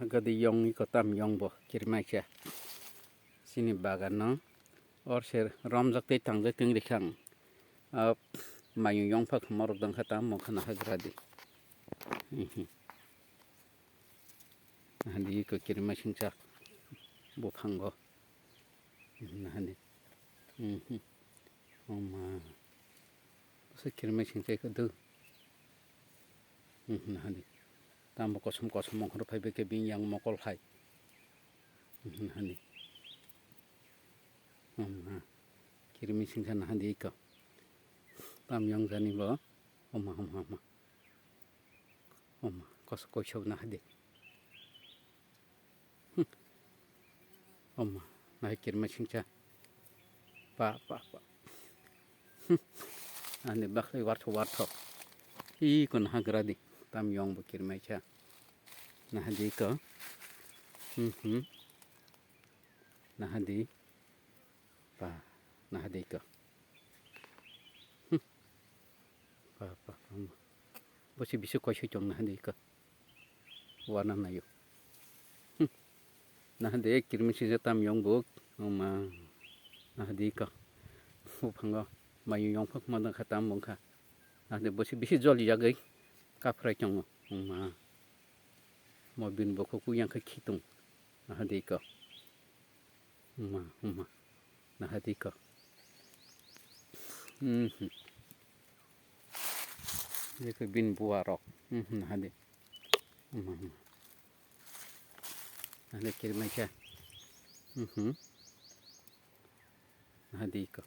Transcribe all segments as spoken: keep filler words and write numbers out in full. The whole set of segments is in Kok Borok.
Gadi yong iko tam yong bo kirmai khe. Chini bagan no or se romjak tei tangjak teng rikha ang. Ah, mayung yong phak morok dang kha tam mokha na hagra di. Mhm. Nahadi iko kirmai singcha buphango. Nahadi. Mhm. Oma. Bwswk kirmai singcha iko do. Mhm, nahadi. Tamo kosom kosom mokol phai bai khe bini yang mokol hai. Mhm, nahadi. Oma. Kirmai singcha nahadi iko. Tam yong jani bo. Oma, oma, oma. Oma, koso koiso nahadi. Hmm. Oma, nahai kirmai singcha. Pa, pa, pa. Hmm. Ani bakhlai warthok warthok. Iko naha gradi. Tam yong bo kirmai cha. Nahadi ko. Hmm, hmm. Nahadi. Pa, nahadi ko. Hmm. Pa, pa, pa, ma. Bo se bisi koiso chong nahadi ko. Wana nayo. Hmm. Nahadi kirmai singcha tam yong bo. Oma. Nahadi ko. Buphango. Mayung yong phak ma dang kha tam bong kha. Nahadi bo se bisi joli jagwi. Kaphrai chongo. Oma. Mo bin bo kho kuyang kha khitung. Nahadi ko. Oma, oma. Nahadi ko. Mhm. Jekhe bin buarok. Mhm, nahadi. Oma, oma. Nahadi kirmai khe. Mhm. Nahadi ko.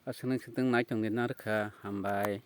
Aswk nang sitwng nai tongdi narwkha, hambai.